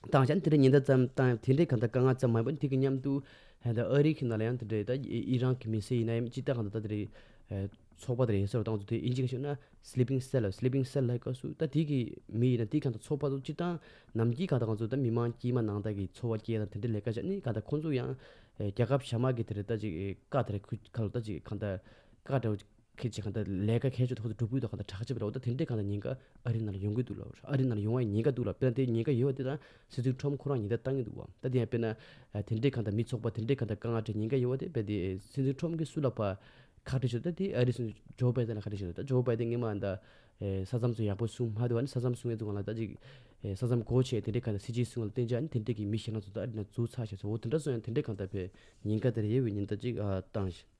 བཏང་བྱས་ནས་དེ་འདྲའི་ཉེན་བརྡ་ཙམ་བཏང་དེ་འདྲའི་གང་ལྟར་དཀའ་ངལ་ཙམ་མ་ཡིན་པ་དེ་གི་མཉམ་དུ་ད་ལྟ་ཨ་རི་གི་ནང་ལ་ཡང་དེ་འདྲའི་ད་ཨི་རན་གྱི་མི་སེར་ཡིན་ན་ཡང་ཅི་ལྟར་གང་ལྟར་ད་དེ་རེད། ཚོགས་པ་དེ་རེད་ཟེར་བ་དང་དེ་ཨིན་ཇི་ག་ཞུ་ན་sleeping cell། sleeping cell་ལ་སྐབས་སུ་ད་དེ་གི་མི་ཡིན་ན་དེ་གང་ལྟར་ཚོགས་པ་དང་སྤྱི་བཏང་ནམ་རྒྱུན་གང་ལྟར་ང་ཚོ་ད་མི་མང་དཀྱུས་མ་ནང་ལྟར་གྱི་འཚོ་བ་སྐྱེལ་དང་དེ་འདྲའི་ལས་ཀ་བྱས་ནས་གང་ལྟར་ཁོང་ཚོ་ཡང་རྒྱལ་ཁབ་གཞན་མ་གི་དེ་རེད་ད་ཅིག་བཀའ་དེ་རེད་ཁུ་ཁ་ལོ་ད་ཅིག་གང་ལྟར་བཀའ་འདྲ་བོ་ཁེ་ཆེ་གང་ལྟར་ལས་ཀ་ཁེ་ཆེ་ཐོག་ཏུ་སྒྲུབ་དགོས་དང་གང་ལྟར་དྲག་ཆེ་བ་རེད་འོ་ད་དེ་འདྲའི་གང་ལྟར་ཉེན་ཁ་ཨ་རི་ནང་ལ་ཡོང་གི་འདུག་ལ། ཨ་རི་ནང་ལ་ཡོང་བའི་ཉེན་ཁ་འདུག་ལ། དཔེར་ན་དེ་ཉེན་ཁ་ཡོད་པ་དེ་དང་སྲིད་འཛིན་ཁྲོམ་ཁོ་རང་ཉེན་བརྡ་བཏང་གི་འདུག་བ། ད་དེ་ཡང་དཔེར་ན་དེ་འདྲའི་གང་ལྟར་མི་ཚོགས་པ་དེ་འདྲའི་གང་ལྟར་དཀའ་ངལ་འཕྲད་ཉེན་ཁ་ཡོད་པ་དེ་དཔེ་དེ་སྲིད་འཛིན་ཁྲོམ་གྱིས་སུ་ལ་ཕར་ཁག་དཀྲི་ཞུ་ད་དེ་ཨ་རི་སྲིད་འཛིན་ཇོ་བྷའི་ཏན་ལ་ཁག་དཀྲི་ཞུ་ད་ད་ཇོ་བྷའི་ཏན་སྔོན་མ་ད་ས་མཚམས་ཚོ་ཡག་པོ་སྲུང་མ་ཐུབ་པ་ནི་ས་མཚམས་སྲུང་ཡས་འདུག་གང་ལ་ད་ཅིག་ས་མཚམས་སྒོ་ཕྱེ་དེ་འདྲའི་གང་ལྟར་སྲིད་ཇུས་སྲུང་བ་ལ་བརྟེན་བྱས་ནི་དེ་འདྲའི་གི་མི་གཞན་ལ་ཚོ་ད་ཨ་རི་ནང་འཛུལ་ཚར་བྱས་སོ་འོ་དེ་འདྲ་སོང་ཡང་དེ་འདྲའི་གང་ལྟར་བས་ཉེན་ཁ་དེ་རེ་ཡོད་པའི་ཉེན་བརྡ་ཅིག་བཏང་ཞིང་།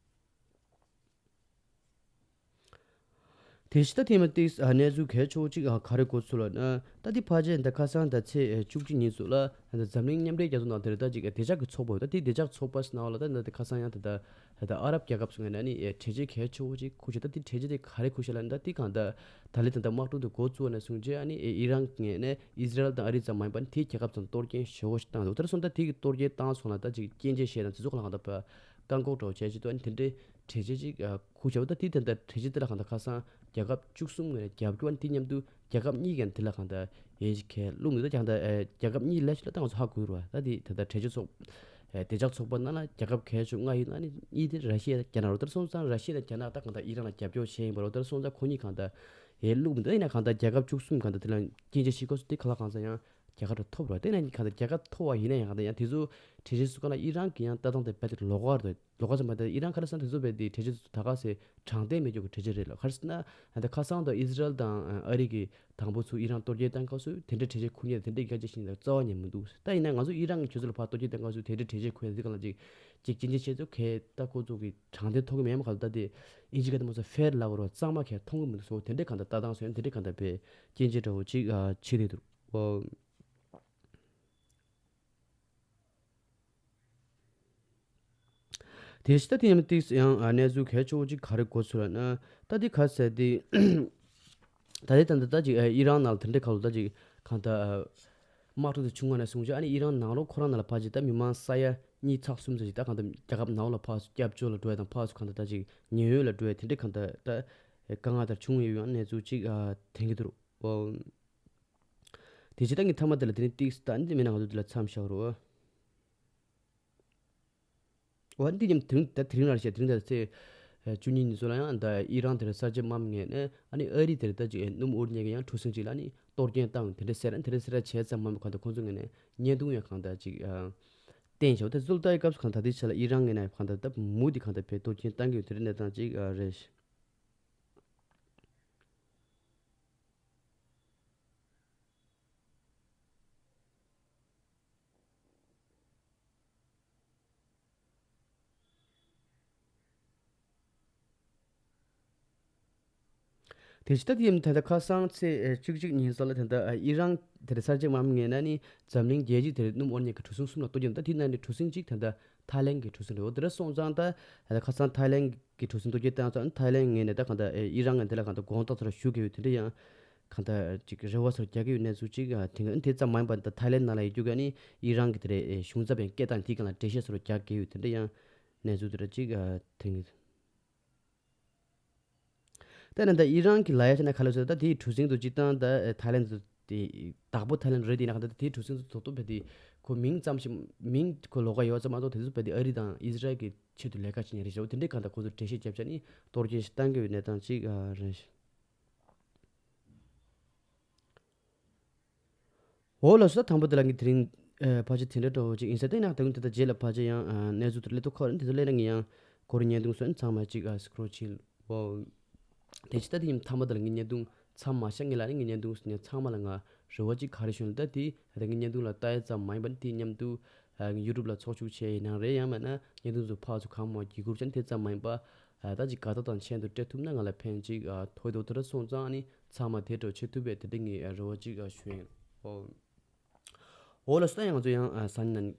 དེ་ཕྱི་ད་ཐེངས་མ་ཏིག་གནས་ཚུལ་གལ་ཆེ་བོ་གཅིག་ག་རེ་གོ་ཚུལ་ལ་ན་ད་འདི་ཕལ་ཆེར་འདི་ཁ་སང་ད་ཚེས་བཅུ་གཅིག་ཉིན་སུ་ལ་འཛམ་གླིང་མཉམ་འབྲེལ་རྒྱལ་ཚོགས་ནང་དེར་ད་ཅིག་བདེ་འཇགས་ཀྱི་ཚོགས་པ་ད་འདི་བདེ་འཇགས་ཚོགས་པ་སུ་ནང་ལ་ད་ད་ཁ་སང་ཡང་ད་ད་ཨ་རབ་རྒྱལ་ཁབ་སུ་ངོས་ནས་ནི་གྲོས་ཆོད་གལ་ཆེ་བོ་གཅིག་ཁུར་ཤེ་ད་འདི་གྲོས་ཆོད་དེ་ག་རེ་ཁུར་ཤེ་ལ་ན་ད་འདི་གང་ད་ད་ལི་ད་ད་དམག་འཁྲུག་དེ་འགོ་བཙུགས་ནས་བཟུང་རྗེས་ཨ་ནི་ཨི་རན་ངོས་ནས་ཨི་ཟི་རལ་དང་ཨ་རི་ཙམ་མ་ཡིན་པ་ནི་དེའི་རྒྱལ་ཁབ་ཚང་གཏོར་སྐྱོན་ཞེ་བོ་ཞིག་བཏང་འདུག་དེར་སོང་ད་དེ་གི་གཏོར་སྐྱོན་བཏང་སོང་ལ་ད་ཅིག་སྐྱོན་བརྗོད་བཤད་ན་དེ་ཚོ་གང་ལ་གང་ད་བཀག་འགོག་འདྲ་བོ་བྱས་ཅིག་ཏུ་ཨ་ནི་དེ་འདྲའི་གྲོས་ཆོད་ཅིག་ཁུར་བྱས་པ་ད་དེ་དེ་འདྲ་གྲོས་ཆོད་དེ་ལ་གང་ད་ཁ་སང་རྒྱལ་ཁབ་བཅུ་གསུམ་ངོས་ནས་རྒྱབ་སྐྱོར་ཨ་ནི་དེ་མཉམ་དུ་རྒྱལ་ཁབ་གཉིས་ཀྱང་དེ་ལ་གང་ད་ཡིན་ཞིག་ཁས་ལུང་མི་འདུག་ཀྱང་ད་རྒྱལ་ཁབ་གཉིས་ལས་ཞིག་ལ་ད་ང་ཚོ་ཧ་གོ་རུ་བ་ད་དེ་ད་ད་གྲོས་ཆོད་ཚོགས་བདེ་འཇགས་ཚོགས་པ་ནང་ལ་རྒྱལ་ཁབ་གལ་ཆེ་ལྔ་ཡོད་ན་ནི་གཉིས་དེ་ར་ཤི་ཡ་རྒྱ་ནག་རོ་དེར་སོང་ཙང་ར་ཤི་ཡ་དང་རྒྱ་ནག་ད་གང་ད་ཨི་རན་ལ་རྒྱབ་སྐྱོར་བྱས་ཡིན་པ་རོ་དེར་སོང་ཙང་ཁོ་གཉིས་གང་ད་ཡའི་ལུགས་མི་འདུག་ཡིན་ན་གང་ལྟར་རྒྱལ་ཁབ་བཅུ་གསུམ་གང་ལྟར་དེ་ལ་སྐྱོན་བརྗོད་བྱེད་སྐབས་སུ་དེ་ག་ལ་གང་ཚ་ཡང་རྒྱལ་ཁབ་དེ་ཐོབ་རོགས་དེ་ནས་གང་ལྟར་རྒྱལ་ཁབ་ཐོབ་པ་ཡིན་ན་ཡང་གང་ལྟར་ཡང་དེ་ཚོ་གྲོས་ཆོད་སུ་ག་ལ་ཨི་རན་གྱི་ཡང་ལྟ་སྟངས་དེ་རྦད་དེ་ལོགས་ཀ་རེད། ལོགས་ཀ་ཙམ་པ་དེ་ཨི་རན་ག་ལ་སང་དེ་ཚོ་རྦད་དེ་གྲོས་ཆོད་ཚོ་ད་ག་སེ་དྲང་བདེན་མེད་རྒྱུ་གི་གྲོས་ཆོད་རེད་ལ་ག་རེ་ཟེར་ན་ད་ཁ་སང་དུ་ཨི་ཟི་རལ་དང་ཨ་རི་གི་དང་པོ་ཚུར་ཨི་རན་གཏོར་སྐྱོན་བཏང་སྐབས་སུ་དེ་འདྲའི་གྲོས་ཆོད་ཁུར་མཁན་དེ་འདྲའི་སྐད་ཆ་བཤད་ན་རྩ་བ་ཉིད་མི་འདུག་ད་ཡིན་ན་ང་ཚོ་ཨི་རན་གྱི་ཆུ་ཚོད་ལ་ཕར་གཏོར་སྐྱོན་བཏང་སྐབས་སུ་དེ་འདྲའི་གྲོས་ཆོད་ཁུར་ཡ་དེ་ག་ལ་ཅིག་ཅིག་ཅིག་ཅིག་བྱེད་ཚུལ་གས་ད་ཁོ་ཚོ་གི་དྲང་བདེན་མཐོང་གི་མེད་མ་ག་ལ་ད་དེ་ཨིན་ཇི་སྐད་དུ་མ་སོ་ཧྥེར་ལབ་རོ་གཙང་མ་གས་མཐོང་གི་མི་འདུག་སོ་དེ་འདྲའི་གང་ལྟར་ལྟ་སྟངས་སོན་དེ་འདྲའི་གང་ལྟར་བས་སྐྱོན་བརྗོད་འདྲ་བོ་ཅིག་ཨ་བྱེད་དེ་འདུག་ཨོ། དེ་ཕྱི་ད་དེ་ཡང་ཏིག་ཡང་གནས་ཚུལ་གལ་ཆེ་བོ་ཅིག་ག་རེ་གོ་ཚུལ་ལ་ན་ད་དེ་ག་ཟེར་དེ་ད་དེ་ད་ད་ད་ཅིག་ཨི་རན་ནང་ལ་དེ་འདྲའི་ཁ་ལོ་ད་ཅིག་གང་ལྟར་ དམག་འཁྲུག་དེ་བྱུང་བ་ནས་བཟུང་ཅིག་ཨ་ནི་ཨི་རན་ནང་ལོགས་ཁོ་རང་ནང་ལ་ཕར་ཅིག་ད་མི་མང་ས་ཡ་གཉིས་ཚེག་གསུམ་ཙམ་ཞིག་ད་གང་ལྟར་རྒྱལ་ཁབ་ནང་ལོགས་ལ་ཕར་ཚུར་སྐྱབས་བཅོལ་ལ་འགྲོ་ཡ་དང་ཕར་ཚུར་གང་ལྟར་ད་ཅིག་ཉེན་གཡོལ་ལ་འགྲོ་ཡ་དེ་འདྲའི་གང་ལྟར་ད་དཀའ་ངལ་དེ་བྱུང་ཡོད་ཡང་གནས་ཚུལ་ཅིག་ཨ་དྲན་གྱི་འདུག་རོ། དེ་ཅི་ད་ངས་མཐའ་མ་དེ་ལ་དེ་ནས་ཏིག་ད་འདི་མེད་ན་ང་ཚོ་དེ་ལ་མཚམས་བཞག་རོགས། འོ་འདི་ཉམས་དེ་རིང་ད་དེ་རིང་ལ་བཤད་དེ་རིང་ད་ཚེས་བཅུ་གཉིས་ཉིན་ཚོ་ལ་ཡང་ད་ཨི་རན་དེར་གསར་བརྗེ་དམག་མི་ངོས་ནས་ཨ་ནི་ཨ་རི་དེར་ད་ཅིག་སྣུམ་དབོར་མཁན་གྱི་ཡང་གྲུ་གཟིངས་ཅིག་ལ་ནི་གཏོར་སྐྱོན་བཏང་དེ་འདྲ་ཟེར་དེ་འདྲ་ཟེར་བྱས་ཙམ་མ་གང་ད་ཁོང་ཚོ་ངོས་ནས་བརྙན་ཐུང་ཡང་གང་ད་ཅིག་བསྟན་བྱས་འོ་ད་ཚོ་ལྟ་ཡི་སྐབས་སུ་གང་ད་དེ་ཆ་ལ་ཨི་རན་ངོས་ནས་གང་ད་ད་མུ་དེ་གང་ད་བས་གཏོར་སྐྱོན་བཏང་གི་ཡོད་དེ་འདྲ་གནས་སྟངས་ཅིག་རེད། དེ་ཕྱི་ད་དེ་ཡིན་ད་ལྟ་ཁ་སང་ཚེས་བཅུ་གཅིག་ཉིན་སོགས་ལ་ད་ལྟ་ཨི་རན་དེར་གསར་བརྗེ་དམག་མི་ངོས་ནས་ནི་འཛམ་གླིང་རྒྱལ་སྤྱི་དེར་སྣུམ་དབོར་མཁན་གྱི་གྲུ་གཟིངས་གསུམ་ལ་གཏོར་སྐྱོན་ད་དེ་ནང་ནས་གྲུ་གཟིངས་གཅིག་ད་ལྟ་ཐའི་ལན་གྱི་གྲུ་གཟིངས་རེད། འོ་དེ་འདྲ་སོང་ཙང་ད་ད་ལྟ་ཁ་སང་ཐའི་ལན་གྱི་གྲུ་གཟིངས་གཏོར་སྐྱོན་བཏང་ཙང་ཐའི་ལན་ངོས་ནས་ད་གང་ད་ཨི་རན་ངོས་དེ་ལ་གང་ད་དགོངས་དག་ཚོར་ཞུ་གི་ཡོད་དེ་འདྲ་ཡང་གང་ལྟར་ཅིག་རེ་བ་སོར་རྒྱག་གི་ཡོད་གནས་ཚུལ་ཅིག་ཨ་དེང་དེ་ཙམ་མ་ཡིན་པར་ད་ཐའི་ལན་ནང་ལ་ཡོད་རྒྱུ་ག་ནི་ཨི་རན་གྱི་དེ་རེད་གཞུང་ཚབ་པའི་སྐད་བཏང་དེ་གང་ལ་འགྲེལ་བཤད་སོར་རྒྱག་གི་ཡོད་དེ་འདྲ་ཡང་གནས་ཚུལ་དེ་འདྲ་ཅིག་ཨ་དེང་གི། ད་ནི་ད་ཨི་རན་གྱི་ལ་ཡ་ཆ་ན་ག་ལ་ཟེར་ད་དེའི་གྲུ་གཟིངས་དུ་ཅིག་བཏང་ད་ཐའི་ལན་དུ་དེ་བདག་པོ་ཐའི་ལན་རེད་དེ་ན་ག་ད་དེའི་གྲུ་གཟིངས་དུ་ཐོག་ཏུ་བས་དེ་ཁོ་མིང་ཙམ་ཞིག་མིང་ཁོ་ལོགས་ཀ་ཡོད་ཙམ་མ་གཏོགས་དེ་ཚོ་བས་དེ་ཨ་རི་དང་ཨི་ཟི་རལ་གྱི་ཆེད་དུ་ལས་ཀ་བྱེད་མཁན་རེད་ཤག་དེ་འདྲའི་གང་ལྟར་ཁོ་ཚོ་འགྲེལ་བཤད་རྒྱབ་ཆ་ནི་གཏོར་སྐྱོན་ཞིག་བཏང་གི་ཡོད་གནས་སྟངས་ཅིག་རེད། འོ་ལགས་སོ། ད་དང་པོ་དེ་ལ་ངས་དེ་རིང་ཨ་ཕལ་ཆེར་དེ་འདྲ་འདྲ་བོ་ཅིག་ཡིན་ས་དེ་ཡིན་ན་ད་དུང་དེ་ལྟར་རྗེས་ལ་ཕལ་ཆེར་ཡང་ཨ་གནས་ཚུལ་དེ་སླེབས་ཐུབ་ཁག་རེད། དེ་ཚོ་སླེབས་ན་ངས་ཡང་གོ་རིམ་བརྙན་ཐུང་སོན་ཚང་མ་ཅིག་ཨ་སི་ཀོ་རོལ་བྱེད་འོ། དེ་ཕྱི་ད་དེ་ཡིན་མཐའ་མ་དེ་ལ་ངས་བརྙན་ཐུང་མཚམས་མ་བཞག་ངས་ལ་ནི་ངས་བརྙན་ཐུང་ངས་ཚང་མ་ལ་ང་རེ་བ་ཅིག་ག་རེ་ཞུ་ན་ད་དེ་ད་ངས་བརྙན་ཐུང་ལ་ལྟ་ཡ་ཙམ་མ་ཡིན་པ་ནི་དེ་མཉམ་དུ་ཨ་ཡུ་ཊུབ་ལ་ཚོགས་ཞུགས་བྱས་ཡིན་ནའང་རེད། ཡང་མིན་ན་བརྙན་ཐུང་ཚོ་ཕར་ཚུར་གང་མང་བརྒྱུད་བསྐུར་བྱས་ནས་དེ་ཙམ་མ་ཡིན་པ་ཨ་ད་ཅིག་དགའ་རྟགས་དང་མཆན་དུ་སྤྲད་ཐུབ་ན་ང་ལ་ཕན་ཅིག་ཨ་ཐོག་དེ་འོ་དེ་འདྲ་སོང་ཙང་ནི་ཚང་མ་དེ་འདྲ་བྱེད་ཐུབ་པའི་དེ་འདྲ་ངས་ཨ་རེ་བ་ཅིག་ཨ་ཞུ་ཡིན། འོ། འོ་ལགས་སོ། ད་ཡང་ང་ཚོ་ཡང་ཨ་ས་ནང་